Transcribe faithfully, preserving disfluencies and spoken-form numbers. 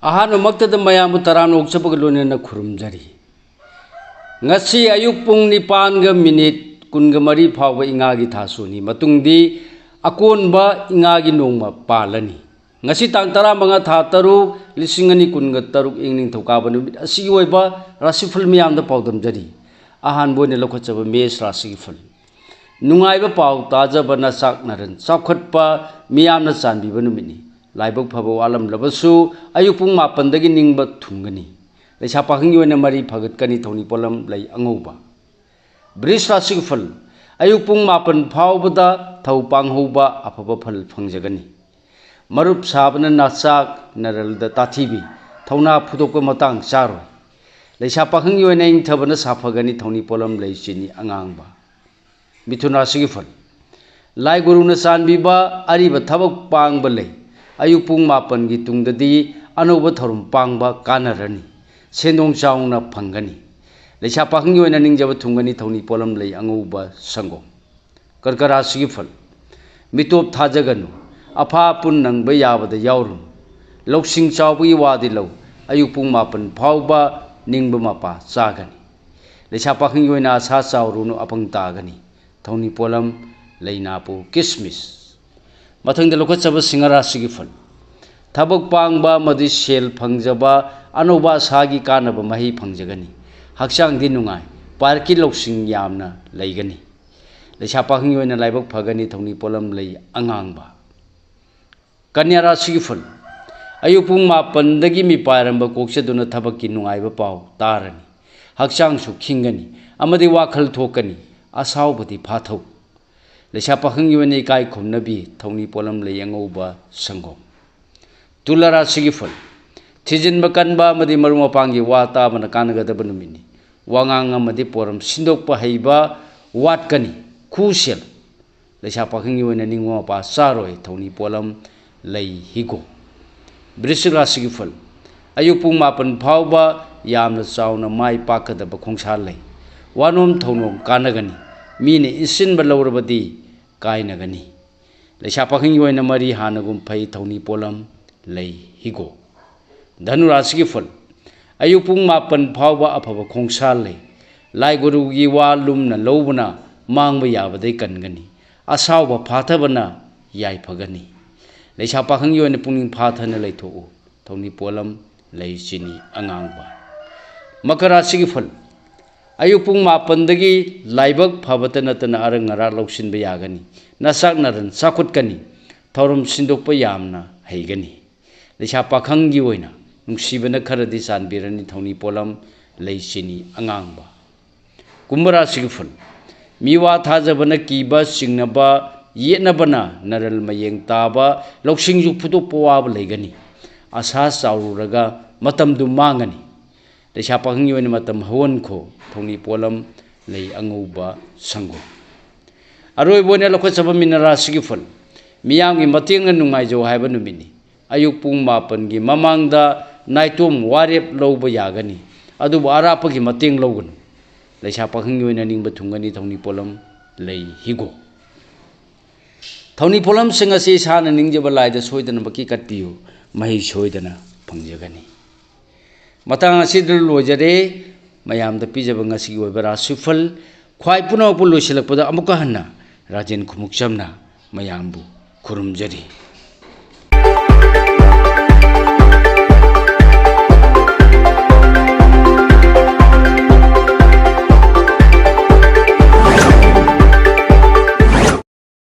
ꯑꯍꯥꯟꯕꯃꯛꯇꯗ ꯃꯌꯥꯝꯕꯨ ꯇꯔꯥꯝꯅ ꯑꯣꯛꯆꯕꯒ ꯂꯣꯏꯅꯅ ꯈꯨꯔꯨꯝꯖꯔꯤ꯫ ꯉꯁꯤ ꯑꯌꯨꯛ ꯄꯨꯡ ꯅꯤꯄꯥꯟꯒ ꯃꯤꯅꯤꯠ ꯀꯨꯟꯒ ꯃꯔꯤ ꯐꯥꯎꯕ ꯏꯉꯥꯒꯤ ꯊꯥꯁꯨꯅꯤ꯫ ꯃꯇꯨꯡꯗꯤ ꯑꯀꯣꯟꯕ ꯏꯉꯥꯒꯤ ꯅꯣꯡꯃ ꯄꯥꯜꯂꯅꯤ꯫ ꯉꯁꯤ ꯇꯥꯡ ꯇꯔꯥꯃꯉꯥ, ꯊꯥ ꯇꯔꯨꯛ, ꯂꯤꯁꯤꯡ ꯑꯅꯤ ꯀꯨꯟꯒ ꯇꯔꯨꯛ, ꯏꯪ ꯅꯤꯡꯊꯧꯀꯥꯕ ꯅꯨꯃꯤꯠ ꯑꯁꯤꯒꯤ ꯑꯣꯏꯕ ꯔꯥꯁꯤꯐꯜ ꯃꯤꯌꯥꯝꯗ ꯄꯥꯎꯗꯝꯖꯔꯤ꯫ ꯑꯍꯥꯟꯕ ꯑꯣꯏꯅ ꯂꯧꯈꯠꯆꯕ ꯃꯦꯁ ꯔꯥꯁꯤꯒꯤ ꯐꯜ꯫ ꯅꯨꯡꯉꯥꯏꯕ ꯄꯥꯎ ꯇꯥꯖꯕꯅ ꯆꯥꯛꯅꯔꯟ ꯆꯥꯎꯈꯠꯄ, ꯃꯤꯌꯥꯝꯅ ꯆꯥꯟꯕꯤꯕ ꯅꯨꯃꯤꯠꯅꯤ꯫ ꯂꯥꯏꯕꯛ ꯐꯕ ꯋꯥꯠꯂꯝꯂꯕꯁꯨ ꯑꯌꯨꯛ ꯄꯨꯡ ꯃꯥꯄꯟꯗꯒꯤ ꯅꯤꯡꯕ ꯊꯨꯡꯒꯅꯤ꯫ ꯂꯩꯁꯥ ꯄꯥꯈꯪꯒꯤ ꯑꯣꯏꯅ ꯃꯔꯤ ꯐꯒꯠꯀꯅꯤ, ꯊꯧꯅꯤ ꯄꯣꯠꯂꯝ ꯂꯩ ꯑꯉꯧꯕ꯫ ꯕ꯭ꯔꯤꯖ ꯔꯥꯁꯤꯒꯤ ꯐꯜ꯫ ꯑꯌꯨꯛ ꯄꯨꯡ ꯃꯥꯄꯟ ꯐꯥꯎꯕꯗ ꯊꯧ ꯄꯥꯡꯍꯧꯕ ꯑꯐꯕ ꯐꯜ ꯐꯪꯖꯒꯅꯤ꯫ ꯃꯔꯨꯞ ꯁꯥꯕꯅ ꯅꯆꯥꯛ ꯅꯔꯜꯗ ꯇꯥꯊꯤꯕꯤ, ꯊꯧꯅꯥ ꯐꯨꯗꯣꯛꯄ ꯃꯇꯥꯡ ꯆꯥꯔꯣꯏ꯫ ꯂꯩꯁꯥ ꯄꯥꯈꯪꯒꯤ ꯑꯣꯏꯅ ꯏꯪꯊꯕꯅ ꯁꯥꯐꯒꯅꯤ, ꯊꯧꯅꯤ ꯄꯣꯠꯂꯝ ꯂꯩ ꯆꯤꯅꯤ ꯑꯉꯥꯡꯕ꯫ ꯃꯤꯊꯨꯟ ꯔꯥꯁꯤꯒꯤ ꯐꯜ꯫ ꯂꯥꯏ ꯒꯨꯔꯨꯅ ꯆꯥꯟꯕꯤꯕ ꯑꯔꯤꯕ ꯊꯕꯛ ꯄꯥꯡꯕ ꯂꯩ꯫ ꯑꯌꯨꯛ ꯄꯨꯡ ꯃꯥꯄꯟꯒꯤ ꯇꯨꯡꯗꯗꯤ ꯑꯅꯧꯕ ꯊꯧꯔꯝ ꯄꯥꯡꯕ ꯀꯥꯟꯅꯔꯅꯤ꯫ ꯁꯦꯟꯗꯣꯡ ꯆꯥꯎꯅ ꯐꯪꯒꯅꯤ꯫ ꯂꯩꯁꯥ ꯄꯥꯈꯪꯒꯤ ꯑꯣꯏꯅ ꯅꯤꯡꯖꯕ ꯊꯨꯡꯒꯅꯤ, ꯊꯧꯅꯤ ꯄꯣꯠꯂꯝ ꯂꯩ ꯑꯉꯧꯕ ꯁꯪꯒꯣꯝ꯫ ꯀꯔꯀ ꯔꯥꯁꯤꯒꯤ ꯐꯜ꯫ ꯃꯤꯇꯣꯞ ꯊꯥꯖꯒꯅꯨ꯫ ꯑꯐꯥ ꯑꯄꯨꯟ ꯅꯪꯕ ꯌꯥꯕꯗ ꯌꯥꯎꯔꯨꯅꯨ꯫ ꯂꯧꯁꯤꯡ ꯆꯥꯎꯕꯒꯤ ꯋꯥꯗꯤ ꯂꯧ꯫ ꯑꯌꯨꯛ ꯄꯨꯡ ꯃꯥꯄꯟ ꯐꯥꯎꯕ ꯅꯤꯡꯕ ꯃꯄꯥ ꯆꯥꯒꯅꯤ꯫ ꯂꯩꯁꯥ ꯄꯥꯈꯪꯒꯤ ꯑꯣꯏꯅ ꯑꯁꯥ ꯆꯥꯎꯔꯨꯅꯨ, ꯑꯄꯪ ꯇꯥꯒꯅꯤ꯫ ꯊꯧꯅꯤ ꯄꯣꯠꯂꯝ ꯂꯩꯅꯥꯄꯨ ꯀꯤꯁꯃꯤꯁ꯫ ꯃꯊꯪꯗ ꯂꯧꯈꯠꯆꯕ ꯁꯤꯡꯍ ꯔꯥꯁꯤꯒꯤ ꯐꯜ꯫ ꯊꯕꯛ ꯄꯥꯡꯕ ꯑꯃꯗꯤ ꯁꯦꯜ ꯐꯪꯖꯕ, ꯑꯅꯧꯕ ꯑꯁꯥꯒꯤ ꯀꯥꯟꯅꯕ ꯃꯍꯩ ꯐꯪꯖꯒꯅꯤ꯫ ꯍꯛꯆꯥꯡꯗꯤ ꯅꯨꯡꯉꯥꯏ, ꯄꯥꯔꯛꯀꯤ ꯂꯧꯁꯤꯡ ꯌꯥꯝꯅ ꯂꯩꯒꯅꯤ꯫ ꯂꯩꯁꯥ ꯄꯥꯈꯪꯒꯤ ꯑꯣꯏꯅ ꯂꯥꯏꯕꯛ ꯐꯒꯅꯤ, ꯊꯧꯅꯤ ꯄꯣꯠꯂꯝ ꯂꯩ ꯑꯉꯥꯡꯕ꯫ ꯀꯟꯌꯥ ꯔꯥꯁꯤꯒꯤ ꯐꯜ꯫ ꯑꯌꯨꯛ ꯄꯨꯡ ꯃꯥꯄꯟꯗꯒꯤ ꯃꯤꯄꯥꯏꯔꯝꯕ ꯀꯣꯛꯆꯗꯨꯅ ꯊꯕꯛꯀꯤ ꯅꯨꯡꯉꯥꯏꯕ ꯄꯥꯎ ꯇꯥꯔꯅꯤ꯫ ꯍꯛꯆꯥꯡꯁꯨ ꯈꯤꯡꯒꯅꯤ ꯑꯃꯗꯤ ꯋꯥꯈꯜ ꯊꯣꯛꯀꯅꯤ꯫ ꯑꯁꯥꯎꯕꯗꯤ ꯐꯥꯊꯧ꯫ ꯂꯩꯁꯥ ꯄꯥꯈꯪꯒꯤ ꯑꯣꯏꯅ ꯏꯀꯥꯏ ꯈꯨꯝꯅꯕꯤ, ꯊꯧꯅꯤ ꯄꯣꯠꯂꯝ ꯂꯩ ꯑꯉꯧꯕ ꯁꯪꯒꯣꯝ꯫ ꯇꯨꯂꯥ ꯔꯥꯁꯤꯒꯤ ꯐꯜ꯫ ꯊꯤꯖꯤꯟꯕ ꯀꯟꯕ ꯑꯃꯗꯤ ꯃꯔꯨꯞ ꯃꯄꯥꯡꯒꯤ ꯋꯥ ꯇꯥꯕꯅ ꯀꯥꯟꯅꯒꯗꯕ ꯅꯨꯃꯤꯠꯅꯤ꯫ ꯋꯥꯉꯥꯡ ꯑꯃꯗꯤ ꯄꯣꯔꯝ ꯁꯤꯟꯗꯣꯛꯄ ꯍꯩꯕ ꯋꯥꯠꯀꯅꯤ꯫ ꯈꯨꯁꯦꯜ꯫ ꯂꯩꯁꯥ ꯄꯥꯈꯪꯒꯤ ꯑꯣꯏꯅ ꯅꯤꯡꯕ ꯃꯄꯥ ꯆꯥꯔꯣꯏ, ꯊꯧꯅꯤ ꯄꯣꯠꯂꯝ ꯂꯩ ꯍꯤꯒꯣꯛ꯫ ꯕ꯭ꯔꯤꯁꯤꯛ ꯔꯥꯁꯤꯒꯤ ꯐꯜ꯫ ꯑꯌꯨꯛ ꯄꯨꯡ ꯃꯥꯄꯟ ꯐꯥꯎꯕ ꯌꯥꯝꯅ ꯆꯥꯎꯅ ꯃꯥꯏ ꯄꯥꯛꯀꯗꯕ ꯈꯣꯡꯁꯥ ꯂꯩ꯫ ꯋꯥꯅꯣꯝ ꯊꯧꯅꯣꯝ ꯀꯥꯟꯅꯒꯅꯤ꯫ ꯃꯤꯅ ꯏꯟꯁꯤꯟꯕ ꯂꯧꯔꯕꯗꯤ ꯀꯥꯏꯅꯒꯅꯤ꯫ ꯂꯩꯁꯥ ꯄꯥꯈꯪꯒꯤ ꯑꯣꯏꯅ ꯃꯔꯤ ꯍꯥꯟꯅꯒꯨꯝ ꯐꯩ, ꯊꯧꯅꯤ ꯄꯣꯠꯂꯝ ꯂꯩ ꯍꯤꯒꯣꯛ꯫ ꯙꯅꯨ ꯔꯥꯁꯤꯒꯤ ꯐꯜ꯫ ꯑꯌꯨꯛ ꯄꯨꯡ ꯃꯥꯄꯟ ꯐꯥꯎꯕ ꯑꯐꯕ ꯈꯣꯡꯁꯥ ꯂꯩ꯫ ꯂꯥꯏ ꯒꯨꯔꯨꯒꯤ ꯋꯥ ꯂꯨꯝꯅ ꯂꯧꯕꯅ ꯃꯥꯡꯕ ꯌꯥꯕꯗꯩ ꯀꯟꯒꯅꯤ꯫ ꯑꯁꯥꯎꯕ ꯐꯥꯊꯕꯅ ꯌꯥꯏꯐꯒꯅꯤ꯫ ꯂꯩꯁꯥ ꯄꯥꯈꯪꯒꯤ ꯑꯣꯏꯅ ꯄꯨꯛꯅꯤꯡ ꯐꯥꯊꯅ ꯂꯩꯊꯣꯛꯎ꯫ ꯊꯧꯅꯤ ꯄꯣꯠꯂꯝ ꯂꯩ ꯆꯤꯅꯤ ꯑꯉꯥꯡꯕ꯫ ꯃꯀꯔ ꯔꯥꯁꯤꯒꯤ ꯐꯜ꯫ ꯑꯌꯨꯛ ꯄꯨꯡ ꯃꯥꯄꯟꯗꯒꯤ ꯂꯥꯏꯕꯛ ꯐꯕꯇ ꯅꯠꯇꯅ ꯑꯔꯪ ꯑꯔꯥꯛ ꯂꯧꯁꯤꯟꯕ ꯌꯥꯒꯅꯤ꯫ ꯅꯆꯥꯛ ꯅꯔꯟ ꯆꯥꯎꯈꯠꯀꯅꯤ꯫ ꯊꯧꯔꯝ ꯁꯤꯟꯗꯣꯛꯄ ꯌꯥꯝꯅ ꯍꯩꯒꯅꯤ꯫ ꯂꯩꯁꯥ ꯄꯥꯈꯪꯒꯤ ꯑꯣꯏꯅ ꯅꯨꯡꯁꯤꯕꯅ ꯈꯔꯗꯤ ꯆꯥꯟꯕꯤꯔꯅꯤ꯫ ꯊꯧꯅꯤ ꯄꯣꯠꯂꯝ ꯂꯩ ꯆꯤꯅꯤ ꯑꯉꯥꯡꯕ꯫ ꯀꯨꯝꯚ ꯔꯥꯁꯤꯒꯤ ꯐꯜ꯫ ꯃꯤꯋꯥ ꯊꯥꯖꯕꯅ ꯀꯤꯕ ꯆꯤꯡꯅꯕ ꯌꯦꯠꯅꯕꯅ ꯅꯔꯜ ꯃꯌꯦꯡ ꯇꯥꯕ ꯂꯧꯁꯤꯡꯁꯨ ꯐꯨꯗꯣꯛꯄ ꯋꯥꯕ ꯂꯩꯒꯅꯤ꯫ ꯑꯁꯥ ꯆꯥꯎꯔꯨꯔꯒ ꯃꯇꯝꯗꯨ ꯃꯥꯡꯒꯅꯤ꯫ ꯂꯩꯁꯥ ꯄꯥꯈꯪꯒꯤ ꯑꯣꯏꯅ ꯃꯇꯝ ꯍꯧꯍꯟꯈꯣ꯫ ꯊꯧꯅꯤ ꯄꯣꯠꯂꯝ ꯂꯩ ꯑꯉꯧꯕ ꯁꯪꯒꯣꯝ꯫ ꯑꯔꯣꯏꯕ ꯑꯣꯏꯅ ꯂꯧꯈꯠꯆꯕ ꯃꯤꯅ ꯔꯥꯁꯤꯒꯤ ꯐꯜ꯫ ꯃꯤꯌꯥꯝꯒꯤ ꯃꯇꯦꯡꯅ ꯅꯨꯡꯉꯥꯏꯖꯧ ꯍꯥꯏꯕ ꯅꯨꯃꯤꯠꯅꯤ꯫ ꯑꯌꯨꯛ ꯄꯨꯡ ꯃꯥꯄꯟꯒꯤ ꯃꯃꯥꯡꯗ ꯅꯥꯏꯇꯣꯝ ꯋꯥꯔꯦꯞ ꯂꯧꯕ ꯌꯥꯒꯅꯤ, ꯑꯗꯨꯕꯨ ꯑꯔꯥꯞꯄꯒꯤ ꯃꯇꯦꯡ ꯂꯧꯒꯅꯨ꯫ ꯂꯩꯁꯥ ꯄꯥꯈꯪꯒꯤ ꯑꯣꯏꯅ ꯅꯤꯡꯕ ꯊꯨꯡꯒꯅꯤ꯫ ꯊꯧꯅꯤ ꯄꯣꯠꯂꯝ ꯂꯩ ꯍꯤꯒꯣꯛ꯫ ꯊꯧꯅꯤ ꯄꯣꯠꯂꯝꯁꯤꯡ ꯑꯁꯤ ꯏꯁꯥꯅ ꯅꯤꯡꯖꯕ ꯂꯥꯏꯗ ꯁꯣꯏꯗꯅꯃꯛꯀꯤ ꯀꯠꯄꯤꯌꯨ, ꯃꯍꯩ ꯁꯣꯏꯗꯅ ꯐꯪꯖꯒꯅꯤ꯫ ꯃꯇꯥꯡ ꯑꯁꯤꯗ ꯂꯣꯏꯖꯔꯦ꯫ ꯃꯌꯥꯝꯗ ꯄꯤꯖꯕ ꯉꯁꯤꯒꯤ ꯑꯣꯏꯕ ꯔꯥꯁꯤꯐꯜ ꯈ꯭ꯋꯥꯏ ꯄꯨꯝꯅꯃꯛꯄꯨ ꯂꯣꯏꯁꯤꯜꯂꯛꯄꯗ ꯑꯃꯨꯛꯀ ꯍꯟꯅ ꯔꯥꯖꯦꯟ ꯈꯨꯃꯨꯛꯆꯝꯅ ꯃꯌꯥꯝꯕꯨ ꯈꯨꯔꯨꯝꯖꯔꯤ꯫